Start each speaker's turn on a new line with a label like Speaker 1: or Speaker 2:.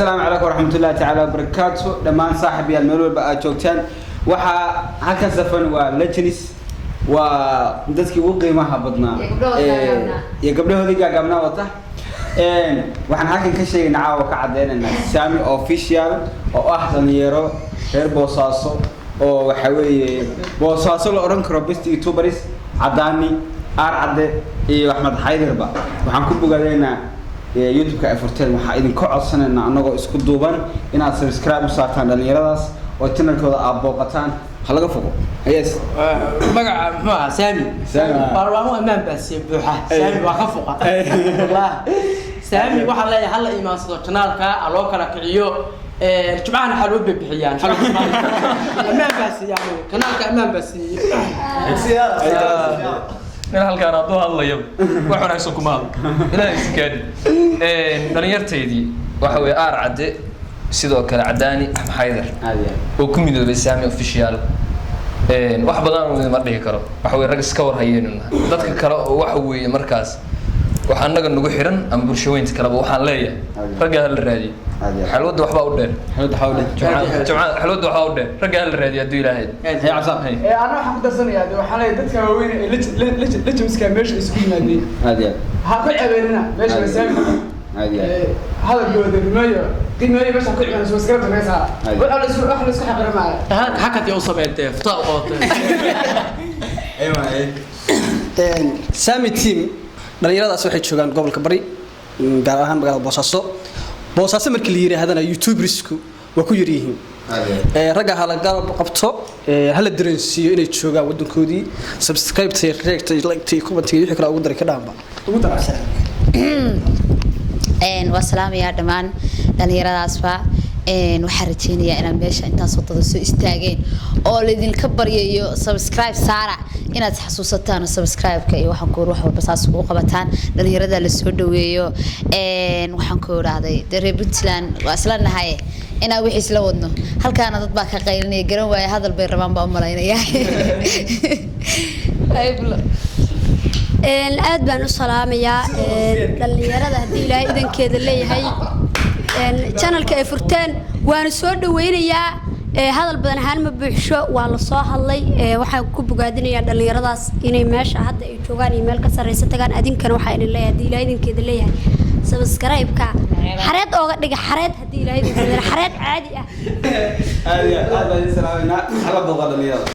Speaker 1: Asalaamu calaykum waraxmatullahi tacaala wabarakaatu. Dhammaan saaxiibayaal, meel walba aad joogtaan, waxaa halkan safan waa legends, waa dadkii ugu qiimaha badnaa.
Speaker 2: Iyo gabdhahoodii gaagaabnaa.
Speaker 1: Iyo gabdhahoodii gaagaabnaa wata. Waxaan halkan ka sheegaynaa, caawa ka cadeynaynaa Sami Official oo ah dhalinyaro reer Boosaaso oo waxa weeye Boosaaso la odhan karo best YouTubers, Cadaani, Aar Cadde iyo Axmed Xaydirba. Waxaan ku bogaadaynaa YouTube-ka ay furteen. Waxaa idinka codsanaynaa, annagoo isku duuban, inaad subscribe u saartaan dhalinyaradaas oo channelkooda aad booqataan. Ha laga fogo, yes.
Speaker 3: Magaca muxuu ahaa? Saami.
Speaker 1: Saami.
Speaker 3: Baarlaamo ammaan baa siiya buuxa. Saami waa ka fuqa wallahi. Saami waxaan leeyahay hala imaansado channelka, ha loo kala kiciyo. Jumcahana xalwad bay bixiyaan. Ammaan baa siiya anigu channelka, ammaan baa siiye.
Speaker 4: Nin halkaan hadduu hadlayo wax wanaagsan kuma hadlo, Ilaahay iskaadi. Dhalinyartaydii waxa weeye Aar Cadde, sidoo kale Cadaani, Axmed Xaydar
Speaker 1: Aad iyo aad.
Speaker 4: oo ku midoobay Sami Official. Wax badan uu idinma dhihi karo. Waxa weye rag iska warhayeennu nahay. Dadka kale oo waxa weeye markaas wax annaga nagu xiran ama bulshaweynta kaleba, waxaan leeyahay ragga hala raadiyo.
Speaker 1: Aad iyo aad.
Speaker 4: Xalwadda waxbaa u dheer.
Speaker 1: Xalwadda waxaa u dheer.
Speaker 4: Jumcada xalwadda waxbaa u dheer. Ragga hala raadiyo hadduu Ilaahay.
Speaker 1: Hey Cabsa.
Speaker 4: Hey.
Speaker 5: Anna waxaan ku darsanayaa de, waxaan leeyahay dadka waaweyn ee legendska meesha isugu yimaadeen
Speaker 1: Aad iyo aad.
Speaker 5: ha ku cebeynina meesha masaami.
Speaker 1: Aad iyo aad.
Speaker 5: Hadalkooda qiimeeyo, qiimeeyo meesha ku cebeynayso iskala tagaysaa. Wax la isku xaqira maayo.
Speaker 3: Hakad u sameeytee futaa u qabatay.
Speaker 1: Aywa, ay.
Speaker 6: Sami Team, dhalinyaradaas waxay joogaan gobolka Bari, gaar ahaan magaalada Boosaaso. Boosaaso markii la yidhaahdana YouTubersku waa ku yaryihiin.
Speaker 1: Aad iyo aad.
Speaker 6: Ragga hala garab qabto, hala dareensiiyo inay joogaan wadankoodii. Subscribe-ta, reegta, like-ta iyo comment-ga iyo wixii kale ugu daray ka dhaanba ugu dara.
Speaker 2: Waa salaamayaa dhammaan dhalinyaradaasba. Waxaan rajeynayaa inaad meesha intaas wadada soo istaageen oo laydinka baryayo subscribe saara, inaad xasuusataan oo subscribe-ka iyo waxaan ku wax walba saas ugu qabataan dhalinyarada la soo dhaweeyo. Waxaan ku idhaahday dee reer Puntland waa isla nahay inaan wixii isla wadno. Halkaana dad baa ka qaylinaya, garan waaya hadal bay rabaan baa u malaynaya.
Speaker 7: Aad baan u salaamayaa dhalinyarada haddii Ilaahay idankeeda leeyahay channelka ay furteen, waana soo dhaweynayaa. Hadal badan ahaan ma buuxsho, waa la soo hadlay. Waxaan ku bogaadinayaa dhalinyaradaas inay meesha hadda ay joogaan iyo meel ka sarreysa tagaan. Adinkana waxaa idin leeyahay, haddii Ilaahay idankeeda leeyahay, subscribe-ka xareed ooga dhiga, xareed haddii Ilaahay idankeeda, xareed caadi ah.
Speaker 1: Aad iyo aad, aad baan idin salaameynaa. Hala booqo dhalinyarada.